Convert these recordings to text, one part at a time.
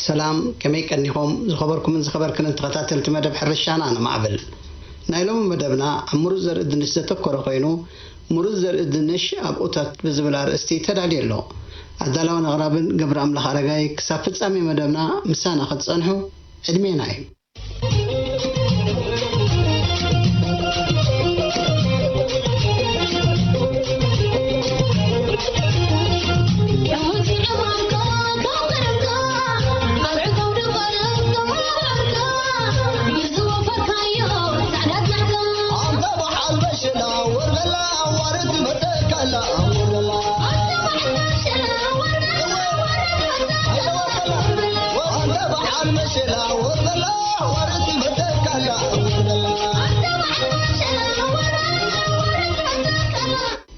ሰላም፣ ከመይ ቀኒኹም? ዝኸበርኩምን ዝኸበርክንን ተኸታተልቲ መደብ ሕርሻና ንማዕብል። ናይ ሎሚ መደብና ኣብ ምሩፅ ዘርኢ ድንሽ ዘተኮረ ኮይኑ፣ ምሩፅ ዘርኢ ድንሽ ኣብ ኡታት ብዝብል ኣርእስቲ ተዳልዩ ኣሎ። ኣዳላውን ኣቕራብን ገብረ ኣምላኽ ኣረጋይ። ክሳብ ፍጻሜ መደብና ምሳና ክትጸንሑ ዕድሜና እዩ።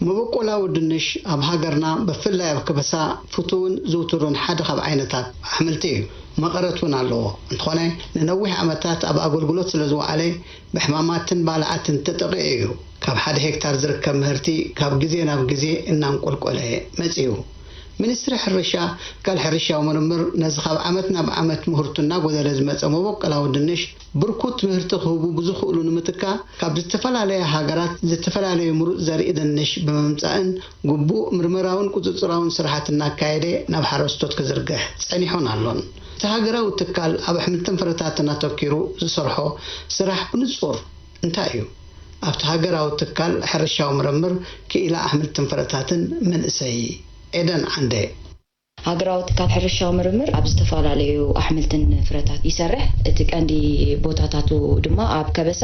መበቆላዊ ድንሽ ኣብ ሃገርና፣ ብፍላይ ኣብ ከበሳ፣ ፍቱውን ዝውቱርን ሓደ ካብ ዓይነታት ኣሕምልቲ እዩ። መቐረት እውን ኣለዎ። እንተኾነ፣ ንነዊሕ ዓመታት ኣብ ኣገልግሎት ስለ ዝወዓለ፣ ብሕማማትን ባልዓትን ተጠቒዑ እዩ። ካብ ሓደ ሄክታር ዝርከብ ምህርቲ ካብ ግዜ ናብ ግዜ እናንቆልቆለ መጺኡ። ሚኒስትሪ ሕርሻ፣ ትካል ሕርሻዊ ምርምር ነዚ ካብ ዓመት ናብ ዓመት ምህርቱ እናጎደለ ዝመጸ መበቆላዊ ድንሽ፣ ብርኩት ምህርቲ ክህቡ ብዝኽእሉ ንምትካእ፣ ካብ ዝተፈላለያ ሃገራት ዝተፈላለዩ ምሩጽ ዘርኢ ድንሽ ብምምጻእን፣ ግቡእ ምርመራውን ቁጽጽራውን ስራሓት እናካየደ ናብ ሓረስቶት ክዝርግሕ ጸኒሑን ኣሎን። እቲ ሃገራዊ ትካል ኣብ ኣሕምልትን ፍረታትን ኣተኪሩ ዝሰርሖ ስራሕ ብንጹር እንታይ እዩ? ኣብቲ ሃገራዊ ትካል ሕርሻዊ ምርምር፣ ክኢላ ኣሕምልትን ፍረታትን መንእሰይ ኤደን ዓንደ። ሃገራዊ ትካል ሕርሻዊ ምርምር ኣብ ዝተፈላለዩ ኣሕምልትን ፍረታት ይሰርሕ። እቲ ቀንዲ ቦታታቱ ድማ ኣብ ከበሳ፣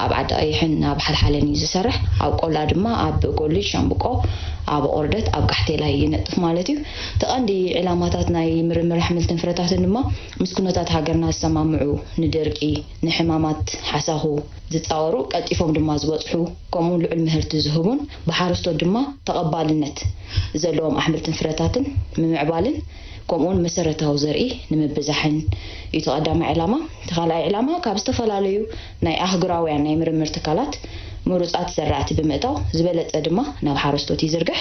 ኣብ ዓዲ ቀይሕን ኣብ ሓልሓለን እዩ ዝሰርሕ። ኣብ ቆላ ድማ ኣብ ጎልጅ፣ ሻምብቆ፣ ኣብ ኦርደት፣ ኣብ ቃሕቴላይ ይነጥፍ ማለት እዩ። እቲ ቀንዲ ዕላማታት ናይ ምርምር ኣሕምልትን ፍረታትን ድማ ምስ ኩነታት ሃገርና ዝሰማምዑ፣ ንድርቂ፣ ንሕማማት ሓሳኹ ዝጻወሩ፣ ቀልጢፎም ድማ ዝበጽሑ፣ ከምኡውን ልዑል ምህርቲ ዝህቡን ብሓረስቶት ድማ ተቐባልነት ዘለዎም ኣሕምልትን ፍረታትን ንምምዕባልን፣ ከምኡውን መሰረታዊ ዘርኢ ንምብዛሕን እዩ እቲ ቀዳማይ ዕላማ። እቲ ካልኣይ ዕላማ፣ ካብ ዝተፈላለዩ ናይ ኣህጉራውያን ናይ ምርምር ትካላት ምሩጻት ዘራእቲ ብምእታው፣ ዝበለጸ ድማ ናብ ሓረስቶት ይዝርግሕ።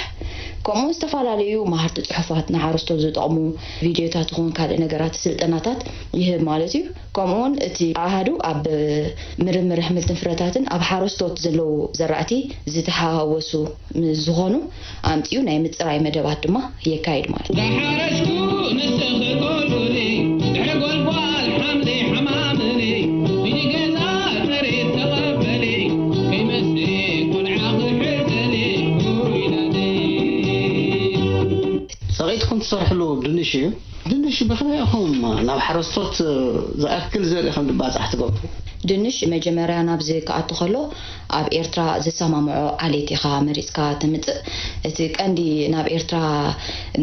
ከምኡውን ዝተፈላለዩ መሃርቲ ጽሑፋት፣ ንሓረስቶት ዝጠቕሙ ቪድዮታት ይኹን ካልእ ነገራት፣ ስልጠናታት ይህብ ማለት እዩ። ከምኡውን እቲ ኣሃዱ ኣብ ምርምር ኣሕምልትን ፍረታትን ኣብ ሓረስቶት ዘለዉ ዘራእቲ ዝተሓዋወሱ ምስ ዝኾኑ ኣምጺኡ ናይ ምጽራይ መደባት ድማ የካይድ ማለት እዩ። ዳሓረስኩ ንስኺ ጎልጉሊ፣ ድሕሪ ጎልጓል ሓምሊ ሓማምሊ፣ ሂዲ ገዛ ጥሪት ተቐበሊ፣ ከይመስሊ ቆልዓ ክሕዘሊ፣ ውይለለይ። ጸቒጥኩም ትሰርሕሉ ድንሽ እዩ። ድንሽ ብኸመይ ኢኹም ናብ ሓረስቶት ዝኣክል ዘርኢ ከም ድባጻሕ ትገብሩ? ድንሽ መጀመርያ ናብዚ ክኣቱ ከሎ ኣብ ኤርትራ ዝሰማምዖ ዓሌት ኢኻ መሪጽካ ተምጽእ። እቲ ቀንዲ ናብ ኤርትራ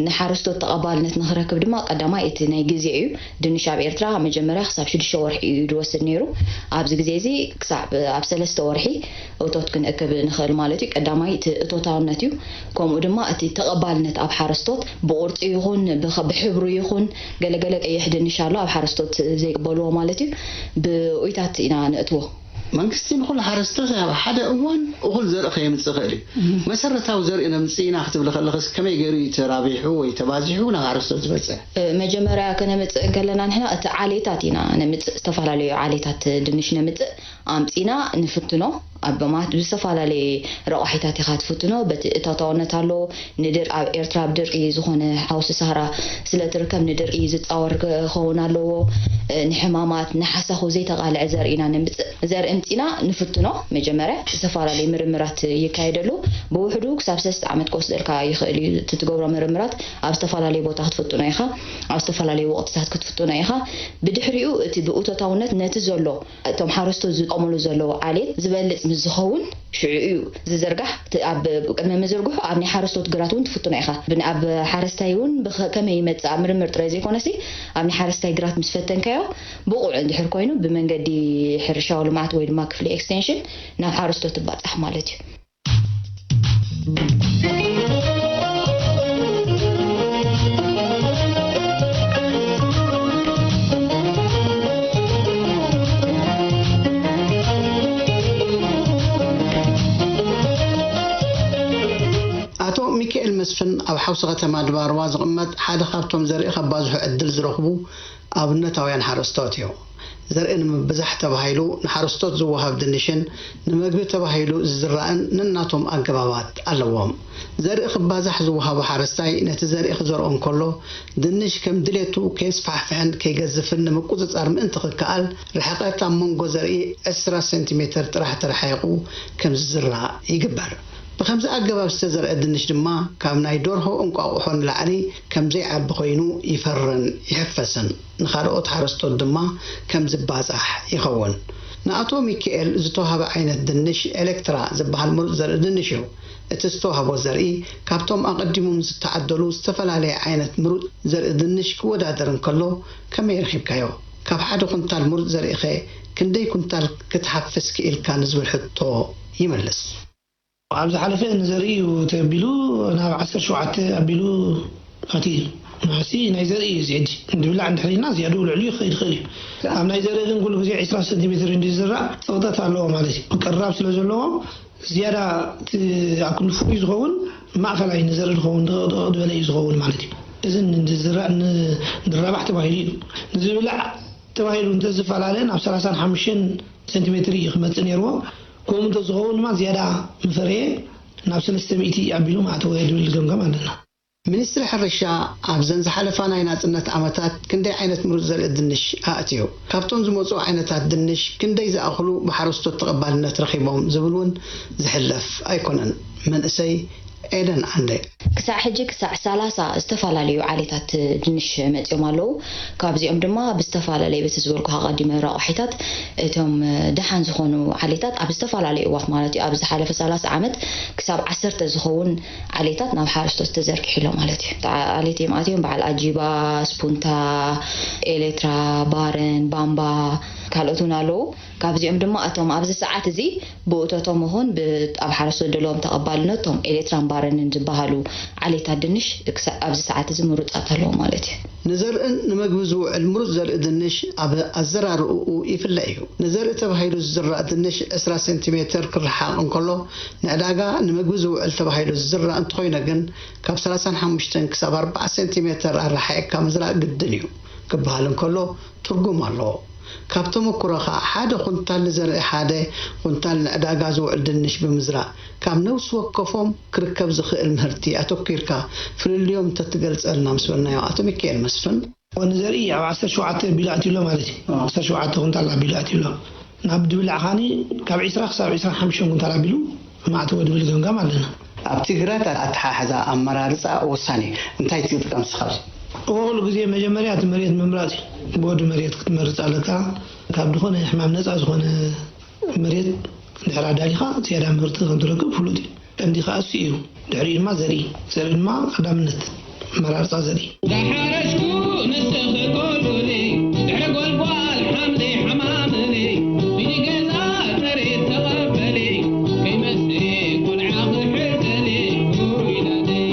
ንሓረስቶት ተቐባልነት ንኽረክብ ድማ ቀዳማይ እቲ ናይ ግዜ እዩ። ድንሽ ኣብ ኤርትራ መጀመርያ ክሳብ ሽዱሽተ ወርሒ እዩ ዝወስድ ነይሩ። ኣብዚ ግዜ እዚ ክሳብ ኣብ ሰለስተ ወርሒ እቶት ክንእክብ ንኽእል ማለት እዩ። ቀዳማይ እቲ እቶታውነት እዩ። ከምኡ ድማ እቲ ተቐባልነት ኣብ ሓረስቶት ብቕርጺ ይኹን ብኸ-፣ ብሕብሩ ይኹን፣ ገለገለ ቀይሕ ድንሽ ኣሎ ኣብ ሓረስቶት ዘይቅበልዎ ማለት እዩ። ብኡይታት ኢና ነእትዎ። መንግስቲ ንኹሉ ሓረስቶት ኣብ ሓደ እዋን እኹል ዘርኢ ከየምጽእ ይኽእል እዩ። መሰረታዊ ዘርኢ ነምጽእ ኢና ክትብል ከለኽስ ከመይ ገይሩ እዩ ተራቢሑ ወይ ተባዚሑ ናብ ሓረስቶት ዝበጽሕ? እ፣ መጀመርያ ከነምጽእ እንከለና ንሕና እቲ ዓሌታት ኢና ነምጽእ፣ ዝተፈላለዩ ዓሌታት ድንሽ ነምጽእ። ኣምጺና ንፍትኖ፣ ኣብ ማት-፣ ብዝተፈላለየ ረቋሒታት ኢኻ ትፍትኖ። በቲ እታወታውነት ኣሎ፣ ንድር-፣ ኣብ ኤርትራ ኣብ ድርቂ ዝኾነ ሓውሲ ሳህራ ስለ ትርከብ ንድርቂ ዝጻወር ክኸውን ኣለዎ። እ፣ ንሕማማት፣ ንሓሳኹ ዘይተቓልዐ ዘርኢ ኢና ነምጽእ። ዘርኢ ኣምጺና ንፍትኖ፣ መጀመርያ ዝተፈላለዩ ምርምራት ይካየደሉ። ብውሕዱ ክሳብ ሰለስተ ዓመት ክወስደልካ ይኽእል እዩ እቲ ትገብሮ ምርምራት። ኣብ ዝተፈላለዩ ቦታ ክትፍትኖ ኢኻ፣ ኣብ ዝተፈላለዩ ወቕትታት ክትፍትኖ ኢኻ። ብድሕሪኡ እቲ ብእቶታውነት ነቲ ዘሎ እቶም ሓረስቶት ዝጥቀሙሉ ዘለዉ ዓሌት ዝበልጽ ዝኸውን ሽዑ እዩ ዝዝርጋሕ። እቲ ኣብ ቅድሚ ምዝርግሑ ኣብ ናይ ሓረስቶት ግራት እውን ትፍትኖ ኢኻ። ብን-፣ ኣብ ሓረስታይ እውን ብኸ-፣ ከመይ ይመጽእ ኣብ ምርምር ጥራይ ዘይኮነሲ ኣብ ናይ ሓረስታይ ግራት ምስ ፈተንካዮ ብቑዕ እንድሕር ኮይኑ ብመንገዲ ሕርሻዊ ልምዓት ወይ ድማ ክፍሊ ኤክስቴንሽን ናብ ሓረስቶት ትባጻሕ ማለት እዩ። ኣቶ ሚካኤል መስፍን ኣብ ሓውሲ ከተማ ድባርዋ ዝቕመጥ ሓደ ካብቶም ዘርኢ ከባዝሑ ዕድል ዝረኽቡ ኣብነታውያን ሓረስቶት እዩ። ዘርኢ ንምብዛሕ ተባሂሉ ንሓረስቶት ዝወሃብ ድንሽን ንመግቢ ተባሂሉ ዝዝራእን ነናቶም ኣገባባት ኣለዎም። ዘርኢ ክባዛሕ ዝወሃቦ ሓረስታይ ነቲ ዘርኢ ክዘርኦ እንከሎ ድንሽ ከም ድሌቱ ከየስፋሕፍሕን ከይገዝፍን ንምቁጽጻር ምእንቲ ክከኣል ርሕቀት ኣብ መንጎ ዘርኢ ዕስራ ሴንቲሜተር ጥራሕ ተረሓይቑ ከም ዝዝራእ ይግበር። ብኸምዚ ኣገባብ ዝተዘርአ ድንሽ ድማ ካብ ናይ ደርሆ እንቋቑሖ ንላዕሊ ከም ዘይዓቢ ኮይኑ ይፈርን ይሕፈስን። ንኻልኦት ሓረስቶት ድማ ከም ዝባጻሕ ይኸውን። ንኣቶ ሚኪኤል ዝተዋህበ ዓይነት ድንሽ ኤሌክትራ ዝበሃል ምሩጽ ዘርኢ ድንሽ እዩ። እቲ ዝተዋህቦ ዘርኢ ካብቶም ኣቐዲሞም ዝተዓደሉ ዝተፈላለየ ዓይነት ምሩጽ ዘርኢ ድንሽ ክወዳደር እንከሎ ከመይ ረኺብካዮ? ካብ ሓደ ኩንታል ምሩጽ ዘርኢኸ ክንደይ ኩንታል ክትሓፍስ ክኢልካ ንዝብል ሕቶ ይመልስ። ኣብ ዝሓለፈ ንዘርኢ እዩ ተቢሉ ናብ ዓሰርተ ሸውዓተ ኣቢሉ ኣትዩ። ንሕሲ ናይ ዘርኢ እዩ እዚ ሕጂ። ንድብላዕ እንድሕር ኢልና ዝያድኡ ልዕሊኡ ክኸይድ ይኽእል እዩ። ኣብ ናይ ዘርኢ ግን ኩሉ ግዜ ዕስራ ሰንቲሜትር እንድዩ ዝዝራእ፣ ጽቕጠት ኣለዎ ማለት እዩ። ቅራብ ስለ ዘለዎ ዝያዳ እቲ ኣብ ክንዲ ፍሩይ ዝኸውን ማእከላይ ንዘርኢ ዝኸውን ደቕ ደቕ ዝበለ እዩ ዝኸውን ማለት እዩ። እዚ ንዝራእ ን-፣ ንራባሕ ተባሂሉ እዩ። ንዝብላዕ ተባሂሉ እንተዝፈላለ ናብ ሰላሳን ሓሙሽተን ሰንቲሜትር እዩ ክመጽእ ነይርዎ። ከምኡ እንተዝኸውን ድማ ዝያዳ ምፈረየ ናብ ሰለስተ ሚእቲ ኣቢሉ ምኣተወ ዝብል ገምጋም ኣለና። ሚኒስትሪ ሕርሻ ኣብዘን ዝሓለፋ ናይ ናጽነት ዓመታት ክንደይ ዓይነት ምሩጽ ዘርኢ ድንሽ ኣእትዩ? ካብቶም ዝመጹ ዓይነታት ድንሽ ክንደይ ዝኣኽሉ ብሓረስቶት ተቐባልነት ረኺቦም ዝብል እውን ዝሕለፍ ኣይኮነን። መንእሰይ ኤደን ዓንደ። ክሳዕ ሕጂ ክሳዕ ሰላሳ ዝተፈላለዩ ዓሌታት ድንሽ መጺኦም ኣለዉ። ካብዚኦም ድማ ብዝተፈላለየ በቲ ዝበልኩኻ ቀዲመ ረቋሒታት እቶም ደሓን ዝኾኑ ዓሌታት ኣብ ዝተፈላለዩ እዋት ማለት እዩ። ኣብ ዝሓለፈ ሰላሳ ዓመት ክሳብ ዓሰርተ ዝኸውን ዓሌታት ናብ ሓረስቶት ተዘርጊሑ ኣሎ ማለት እዩ። ዓሌት እዮም ኣትዮም በዓል ኣጂባ፣ ስፑንታ፣ ኤሌትራ፣ ባረን፣ ባምባ ካልኦት እውን ኣለዉ። ካብዚኦም ድማ እቶም ኣብዚ ሰዓት እዚ ብእቶቶም ይኹን ብ-፣ ኣብ ሓረስቶት ዘለዎም ተቐባልነት እቶም ኤሌትራን ባረንን ዝበሃሉ ዓሌታት ድንሽ ክሳ-፣ ኣብዚ ሰዓት እዚ ምሩጻት ኣለዉ ማለት እዩ። ንዘርእን ንመግቢ ዝውዕል ምሩጽ ዘርኢ ድንሽ ኣብ ኣዘራርኡኡ ይፍለ እዩ። ንዘርኢ ተባሂሉ ዝዝራእ ድንሽ ዕስራ ሴንቲሜተር ክረሓቕ እንከሎ፣ ንዕዳጋ ንመግቢ ዝውዕል ተባሂሉ ዝዝራእ እንተኾይነ ግን ካብ ሰላሳን ሓሙሽተን ክሳብ ኣርባዓ ሴንቲሜተር ኣረሓሒቕካ ምዝራእ ግድን እዩ ክበሃል እንከሎ ትርጉም ኣለዎ። ካብ ተመኩሮኻ ሓደ ኩንታል ንዘርኢ ሓደ ኩንታል ንዕዳጋ ዝውዕል ድንሽ ብምዝራእ ካብ ነፍሲ ወከፎም ክርከብ ዝኽእል ምህርቲ ኣተኲርካ ፍልልዮም እንተትገልጸልና ምስ በልናዮ ኣቶ ሚካኤል መስፍን። ንዘርኢ ኣብ ዓሰርተ ሸውዓተ ቢሎ ኣትዩ ኣሎ ማለት እዩ። ዓሰርተ ሸውዓተ ኩንታል ኣቢሉ ኣትዩ ኣሎ። ናብ ድብላዕ ኻኒ ካብ ዕስራ ክሳብ ዕስራን ሓሙሽተን ኩንታል ኣቢሉ ማእተወ ድብል ገምጋም ኣለና። ኣብቲ ግራት ኣተሓሕዛ ኣመራርጻ ወሳኒ እዩ። እንታይ ትጥቀም ንስኻ ኣብዚ? እዎ ኩሉ ግዜ መጀመርያ እቲ መሬት ምምራጽ እዩ። ብወዲ መሬት ክትመርጽ ኣለካ። ካብ ዝኾነ ሕማም ነጻ ዝኾነ መሬት ድሕር ኣዳሊኻ ዝያዳ ምህርቲ ከም ትረክብ ፍሉጥ እዩ። ቀንዲ ከኣ እሱ እዩ። ድሕሪኡ ድማ ዘርኢ፣ ዘርኢ ድማ ቀዳምነት ኣመራርጻ ዘርኢ። ዳሓረሽኩ ንስኺ ጎልጉሊ፣ ድሕሪ ጎልጓል ሓምሊ ሓማምሊ፣ ሂዲ ገዛ ጥሪት ተቐበሊ፣ ከይመስሊ ቆልዓ ክሕዘሊ፣ ውይ ላለይ።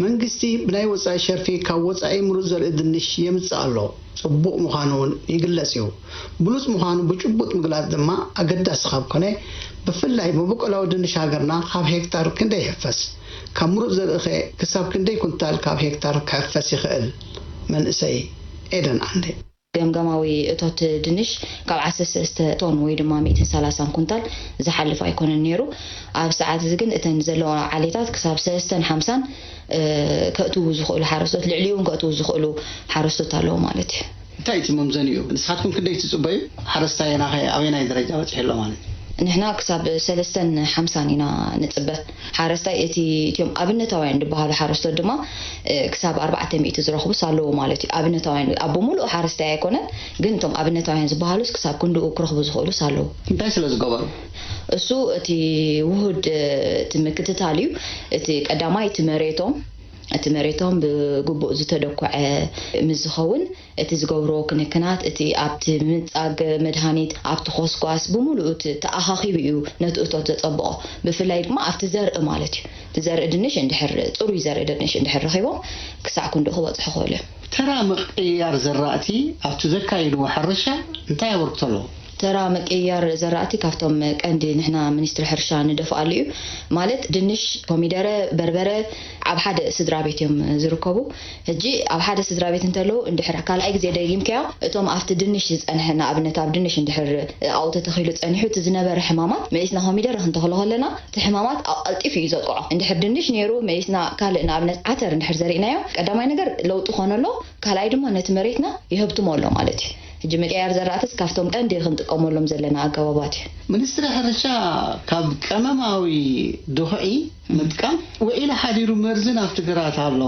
መንግስቲ ብናይ ወጻኢ ሸርፊ ካብ ወጻኢ ምሩጽ ዘርኢ ድንሽ የምጽእ ኣሎ። ጽቡቕ ምዃኑ እውን ይግለጽ እዩ። ብሉጽ ምዃኑ ብጭቡጥ ምግላጽ ድማ ኣገዳሲ ካብ ኮነ፣ ብፍላይ መበቆላዊ ድንሽ ሃገርና ካብ ሄክታር ክንደይ ይሕፈስ? ካብ ምሩጽ ዘርእኸ ክሳብ ክንደይ ኩንታል ካብ ሄክታር ክሕፈስ ይኽእል? መንእሰይ ኤደን ዓንደ። ገምጋማዊ እቶት ድንሽ ካብ ዓሰርተ ሰለስተ ቶን ወይ ድማ ሚእትን ሰላሳን ኩንታል ዝሓልፍ ኣይኮነን ነይሩ። ኣብ ሰዓት እዚ ግን እተን ዘለዋ ዓሌታት ክሳብ ሰለስተን ሓምሳን፣ እ፣ ከእትዉ ዝኽእሉ ሓረስቶት፣ ልዕሊኡ እውን ከእትዉ ዝኽእሉ ሓረስቶት ኣለዉ ማለት እዩ። እንታይ እቲ መምዘኒኡ? ንስኻትኩም ክንደይ ትጽበዩ? ሓረስታይ ናኸ ኣበየናይ ደረጃ በጺሑ ኣሎ ማለት እዩ? ንሕና ክሳብ ሰለስተን ሓምሳን ኢና ንጽበ። ሓረስታይ እቲ፣ እቲኦም ኣብነታውያን ዝበሃሉ ሓረስቶት ድማ፣ እ፣ ክሳብ ኣርባዕተ ሚእቲ ዝረኽቡስ ኣለዉ ማለት እዩ። ኣብነታውያን፣ ኣብ ብምሉኡ ሓረስታይ ኣይኮነን፣ ግን እቶም ኣብነታውያን ዝበሃሉስ ክሳብ ክንድኡ ክረኽቡ ዝኽእሉስ ኣለዉ። እንታይ ስለ ዝገበሩ? እሱ እቲ ውሁድ፣ እ፣ እቲ ምክትታል እዩ። እቲ ቀዳማይ እቲ መሬቶም፣ እቲ መሬቶም ብግቡእ ዝተደኩዐ ምስ ዝኸውን፣ እቲ ዝገብርዎ ክንክናት፣ እቲ ኣብቲ ምንጻግ መድሃኒት፣ ኣብቲ ኮስኳስ፣ ብምሉኡ እቲ ተኣኻኺቡ እዩ ነቲ እቶት ዘጸብቖ። ብፍላይ ድማ ኣብቲ ዘርኢ ማለት እዩ። እቲ ዘርኢ ድንሽ እንድሕር፣ ጽሩይ ዘርኢ ድንሽ እንድሕር ረኺቦም፣ ክሳዕ ክንድኡ ክበጽሑ ይኽእሉ እዮም። ተራ ምቅይያር ዘራእቲ ኣብቲ ዘካይድዎ ሕርሻ እንታይ ኣበርክቶ ኣለዎ? ተራ ምቅይያር ዘራእቲ ካብቶም ቀንዲ ንሕና ሚኒስትሪ ሕርሻ ንደፍኣሉ እዩ። ማለት ድንሽ፣ ኮሚደረ፣ በርበረ ኣብ ሓደ ስድራ ቤት እዮም ዝርከቡ። ሕጂ ኣብ ሓደ ስድራ ቤት እንተለዉ፣ እንድሕር ካልኣይ ግዜ ደጊምካዮ፣ እቶም ኣብቲ ድንሽ ዝጸንሐ፣ ንኣብነት ኣብ ድንሽ እንድሕር ኣብኡ ተተኺሉ ጸኒሑ፣ እቲ ዝነበረ ሕማማት መሊስና ኮሚደረ ክንተኽሎ ከለና፣ እቲ ሕማማት ኣቐልጢፉ እዩ ዘጥቅዖ። እንድሕር ድንሽ ነይሩ፣ መሊስና ካልእ ንኣብነት ዓተር እንድሕር ዘሪእናዮ፣ ቀዳማይ ነገር ለውጢ ኮነሎ፣ ካልኣይ ድማ ነቲ መሬትና ይህብትሞ ኣሎ ማለት እዩ። ሕጂ ምቅያር ዘራእትስ ካብቶም ቀንዲ ክንጥቀመሎም ዘለና ኣገባባት እዩ። ሚኒስትሪ ሕርሻ ካብ ቀመማዊ ድኹዒ ምጥቃም ውዒሉ ሓዲሩ መርዚ ናብቲ ግራት ኣሎ፣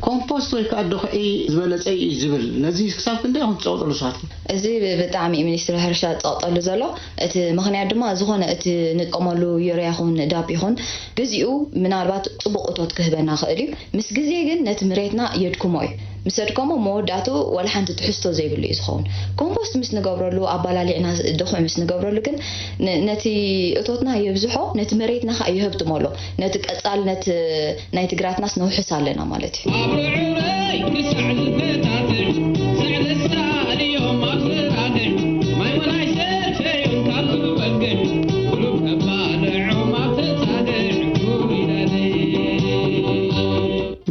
ኮምፖስት ወይ ከዓ ድኹዒ ዝበለጸ እዩ ዝብል፣ ነዚ ክሳብ ክንደይ ኢኹም ትጸቕጥሉ ንስኻትኩም? እዚ ብ-፣ ብጣዕሚ እዩ ሚኒስትሪ ሕርሻ ዝጸቕጠሉ ዘሎ። እቲ ምኽንያት ድማ ዝኾነ እቲ ንጥቀመሉ ዩርያ ይኹን ዳፕ ይኹን ግዚኡ ምናልባት ጽቡቕ እቶት ክህበና ክእል እዩ። ምስ ግዜ ግን ነቲ መሬትና የድክሞ እዩ። ምስ ኣድከሞ መወዳእትኡ ዋላ ሓንቲ ትሕዝቶ ዘይብሉ እዩ ዝኸውን። ኮምፖስት ምስ ንገብረሉ፣ ኣባላሊዕና ድኹዒ ምስ ንገብረሉ ግን ን-፣ ነቲ እቶትና የብዝሖ፣ ነቲ መሬትና ኸኣ የህብትሞ ኣሎ። ነቲ ቀጻልነት ናይቲ ግራትናስ ነውሕስ ኣለና ማለት እዩ። ኣብ ርዑረይ ክሳዕ ዝፈታትሕ፣ ስዕሊ ሳልዮም ኣብ ዝራግዕ፣ ማይ ወላ ኣይሰተዩን ካብ ዝበግዕ፣ ብሩክ ከባልዖም ኣብ ተጻግዕ፣ ጉይላለይ።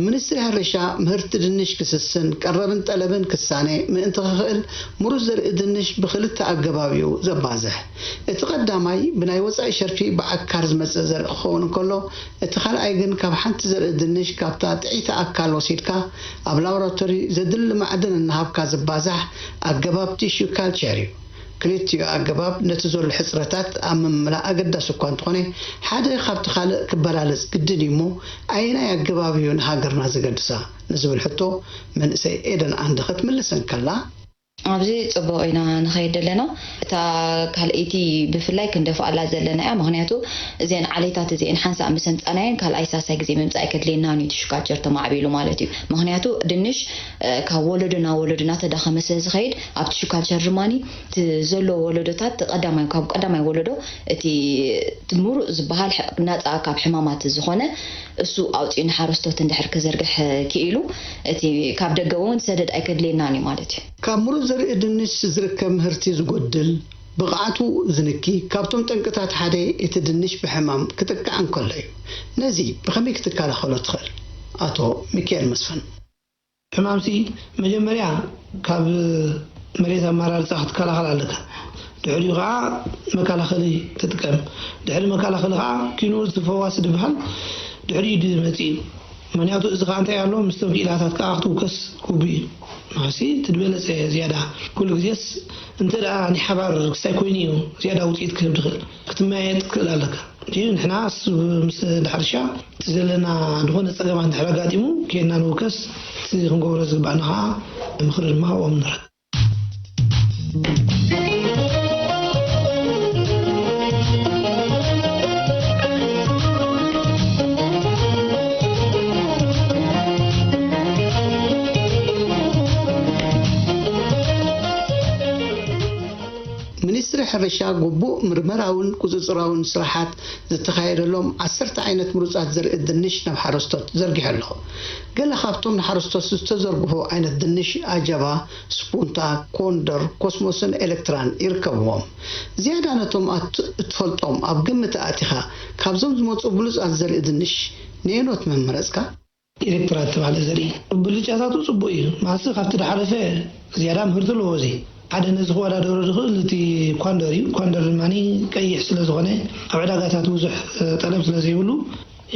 ሚኒስትሪ ሕርሻ ምህርቲ ድንሽ ክስስን ቀረብን ጠለብን ክሳነ ምእንቲ ክኽእል፣ ምሩጽ ዘርኢ ድንሽ ብኽልተ ኣገባብ እዩ ዘባዝሕ። እቲ ቀዳማይ ብናይ ወጻኢ ሸርፊ ብዓካር ዝመጽእ ዘርኢ ክኸውን እንከሎ፣ እቲ ካልኣይ ግን ካብ ሓንቲ ዘርኢ ድንሽ ካብታ ጥዕይቲ ኣካል ወሲድካ ኣብ ላቦራቶሪ ዘድሊ ማዕድን እናሃብካ ዝባዛሕ ኣገባብ ቲሹ ካልቸር እዩ። ክልቲኡ ኣገባብ ነቲ ዘሎ ሕጽረታት ኣብ ምምላእ ኣገዳሲ እኳ እንተኾነ፣ ሓደ ካብቲ ካልእ ክበላለጽ ግድን እዩ እሞ፣ ኣየናይ ኣገባብ እዩ ንሃገርና ዘገድሳ? ንዝብል ሕቶ መንእሰይ ኤደን ኣንደ ክትምልስ እንከላ፣ ኣብዚ ጽቡቕ ኢና ንኸይድ ዘለና። እታ ካልኣይቲ ብፍላይ ክንደፍኣላ ዘለና እያ። ምኽንያቱ እዘን ዓሌታት እዚአን ሓንሳእ ምስ ኣምጻእናየን ካልኣይ ሳልሳይ ግዜ ምምጻእ ኣይከድልየናን እዩ፣ እቲ ሹካልቸር ተማዕቢሉ ማለት እዩ። ምኽንያቱ ድንሽ፣ እ፣ ካብ ወለዶ ናብ ወለዶ እናተዳኸመ ስለ ዝኸይድ፣ ኣብ ቲሹ ካልቸር ድማ እቲ ዘሎ ወለዶታት፣ እቲ ቀዳማይ፣ ካብ ቀዳማይ ወለዶ እቲ፣ እቲ ምሩእ ዝበሃል ሕ-፣ ናጻ ካብ ሕማማት ዝኾነ እሱ ኣውጺኡ ንሓረስቶት እንድሕር ክዘርግሕ ክኢሉ፣ እቲ ካብ ደገ እውን ሰደድ ኣይከድልየናን እዩ ማለት እዩ። ካብ ምሩእ ዘርኢ ድንሽ ዝርከብ ምህርቲ ዝጎድል፣ ብቕዓቱ ዝንኪ ካብቶም ጠንቅታት ሓደ እቲ ድንሽ ብሕማም ክጥቃዕ እንከሎ እዩ። ነዚ ብኸመይ ክትከላኸሎ ትኽእል? ኣቶ ሚካኤል መስፍን። ሕማምሲ መጀመርያ ካብ መሬት ኣመራርጻ ክትከላኸል ኣለካ። ድሕሪኡ ኸዓ መከላኸሊ ትጥቀም። ድሕሪ መከላኸሊ ኸዓ ኪንኡ እቲ ፈዋሲ ዝበሃል ድሕሪኡ ድዩ ዝመጽእ እዩ። ምኽንያቱ እዚ ኸዓ እንታይ ኣሎ፣ ምስቶም ክኢላታት ከዓ ክትውከስ ግቡእ እዩ። ንኸሲ እቲ ዝበለጸ ዝያዳ። ኩሉ ግዜስ እንተ ደኣ ናይ ሓባር ክስታይ ኮይኑ እዩ ዝያዳ ውጽኢት ክህብ ዝኽእል። ክትመያየጥ ትኽእል ኣለካ። እንድዩ ንሕና ስ-፣ ምስ እንዳ ሕርሻ እቲ ዘለና ዝኾነ ጸገማት እንድሕር ኣጋጢሙ፣ ኬድና ንውከስ፣ እቲ ክንገብሮ ዝግባእና ኸዓ ምኽሪ ድማ ኣብኦም ንረክብ። ሚኒስትሪ ሕርሻ ግቡእ ምርመራውን ቁጽጽራውን ስራሓት ዝተኻየደሎም ዓሰርተ ዓይነት ምሩጻት ዘርኢ ድንሽ ናብ ሓረስቶት ዘርጊሑ ኣሎ። ገለ ካብቶም ንሓረስቶት ዝተዘርግሑ ዓይነት ድንሽ ኣጀባ፣ ስፑንታ፣ ኮንደር፣ ኮስሞስን ኤሌክትራን ይርከብዎም። ዝያዳ ነቶም ኣት-፣ እትፈልጦም ኣብ ግምት ኣእቲኻ፣ ካብዞም ዝመጹ ብሉጻት ዘርኢ ድንሽ ነየኖት ምመረጽካ? ኤሌክትራ ዝተባህለ ዘርኢ ብልጫታቱ ጽቡቕ እዩ። ማለትሲ ካብቲ ድሓለፈ ዝያዳ ምህርቲ ኣለዎ። እዚ ሓደ ነዚ ክወዳደሮ ዝኽእል እቲ ኳንደር እዩ። ኳንደር ድማ ቀይሕ ስለ ዝኾነ ኣብ ዕዳጋታት ብዙሕ፣ እ፣ ጠለብ ስለ ዘይብሉ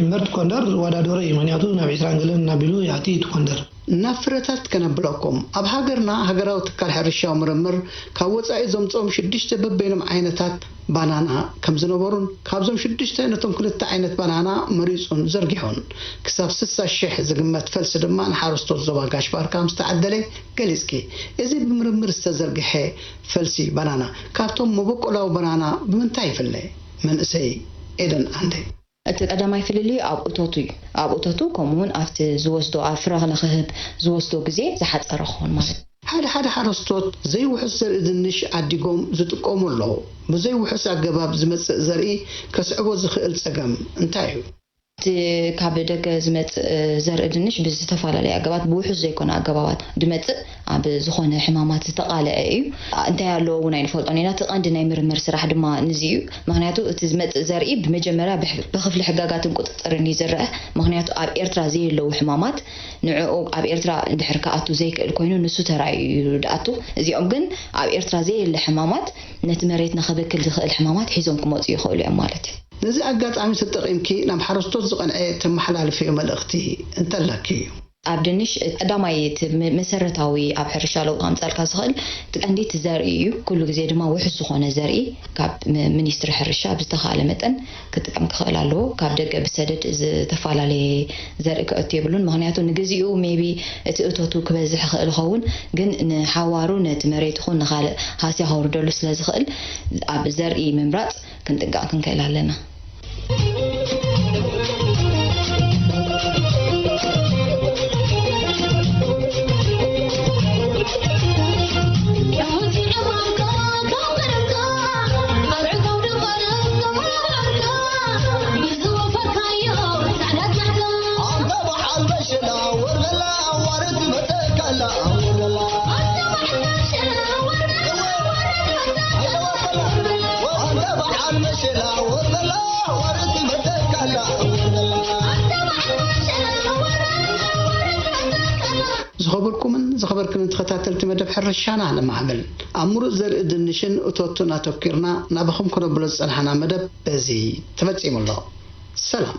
እምበር እቲ ኮንደር ዝወዳደሮ እዩ። ምኽንያቱ ናብ ዕስራን ገለን እናቢሉ ይኣቲ እዩ እቲ ኮንደር። ናብ ፍረታት ከነብለኩም። ኣብ ሃገርና ሃገራዊ ትካል ሕርሻዊ ምርምር ካብ ወጻኢ ዘምጽኦም ሽዱሽተ በበይኖም ዓይነታት ባናና ከም ዝነበሩን ካብዞም ሽዱሽተ ነቶም ክልተ ዓይነት ባናና መሪጹን ዘርጊሑን ክሳብ ስሳ ሽሕ ዝግመት ፈልሲ ድማ ንሓረስቶት ዞባ ጋሽ ባርካ ከም ዝተዓደለ ገሊጽኪ። እዚ ብምርምር ዝተዘርግሐ ፈልሲ ባናና ካብቶም መበቆላዊ ባናና ብምንታይ ይፍለ? መንእሰይ ኤደን ዓንደ። እቲ ቀዳማይ ፍልልዩ ኣብ እቶቱ እዩ። ኣብ እቶቱ ከምኡ እውን ኣብቲ ዝወስዶ ኣብ ፍረ ንክህብ ዝወስዶ ግዜ ዝሓፀረ ክኸውን ማለት እዩ። ሓደ ሓደ ሓረስቶት ዘይውሑስ ዘርኢ ድንሽ ዓዲጎም ዝጥቀሙ ኣለዉ። ብዘይውሑስ ኣገባብ ዝመጽእ ዘርኢ ከስዕቦ ዝኽእል ጸገም እንታይ እዩ? እቲ ካብ ደገ ዝመጽእ ዘርኢ ድንሽ ብዝተፈላለየ ኣገባባት ብውሑስ ዘይኮነ ኣገባባት ድመጽእ ኣብ ዝኾነ ሕማማት ዝተቓለዐ እዩ። እንታይ ኣለዎ እውን ኣይንፈልጦን ኢና። እቲ ቀንዲ ናይ ምርምር ስራሕ ድማ ንዚ እዩ። ምኽንያቱ እቲ ዝመጽእ ዘርኢ ብመጀመርያ ብሕ- ብክፍሊ ሕጋጋትን ቁጽጽርን እዩ ዝረአ። ምኽንያቱ ኣብ ኤርትራ ዘየለዉ ሕማማት ንዕኡ ኣብ ኤርትራ እንድሕር ክኣቱ ዘይክእል ኮይኑ ንሱ ተራእዩ እዩ ዝኣቱ። እዚኦም ግን ኣብ ኤርትራ ዘየለ ሕማማት ነቲ መሬትና ከበክል ዝኽእል ሕማማት ሒዞም ክመጹ ይኽእሉ እዮም ማለት እዩ። ነዚ ኣጋጣሚ ተጠቒምኪ ናብ ሓረስቶት ዝቐንዐ ተመሓላልፍዮ መልእኽቲ እንተለኪ እዩ። ኣብ ድንሽ ቀዳማይ እቲ መ- መሰረታዊ ኣብ ሕርሻ ለውጢ ከምፀልካ ዝኽእል እቲ ቀንዲ እቲ ዘርኢ እዩ። ኩሉ ግዜ ድማ ውሑስ ዝኾነ ዘርኢ ካብ ም- ሚኒስትሪ ሕርሻ ብዝተኻለ መጠን ክጥቀም ክኽእል ኣለዎ። ካብ ደገ ብሰደድ ዝተፈላለየ ዘርኢ ክእቱ የብሉን። ምኽንያቱ ንግዚኡ ሜቢ እቲ እቶቱ ክበዝሕ ይኽእል ይኸውን፣ ግን ንሓዋሩ ነቲ መሬት ይኹን ንኻልእ ሃስያ ከውርደሉ ስለ ዝኽእል ኣብ ዘርኢ ምምራፅ ክንጥንቀቕ ክንክእል ኣለና። ዝኸበርኩምን ዝኸበርክንን ተኸታተልቲ መደብ ሕርሻና ንማዕብል ኣብ ምሩፅ ዘርኢ ድንሽን እቶቱን ኣተኪርና ናባኹም ክነብሎ ዝፀናሕና መደብ በዚ ተፈፂሙ ኣሎ። ሰላም።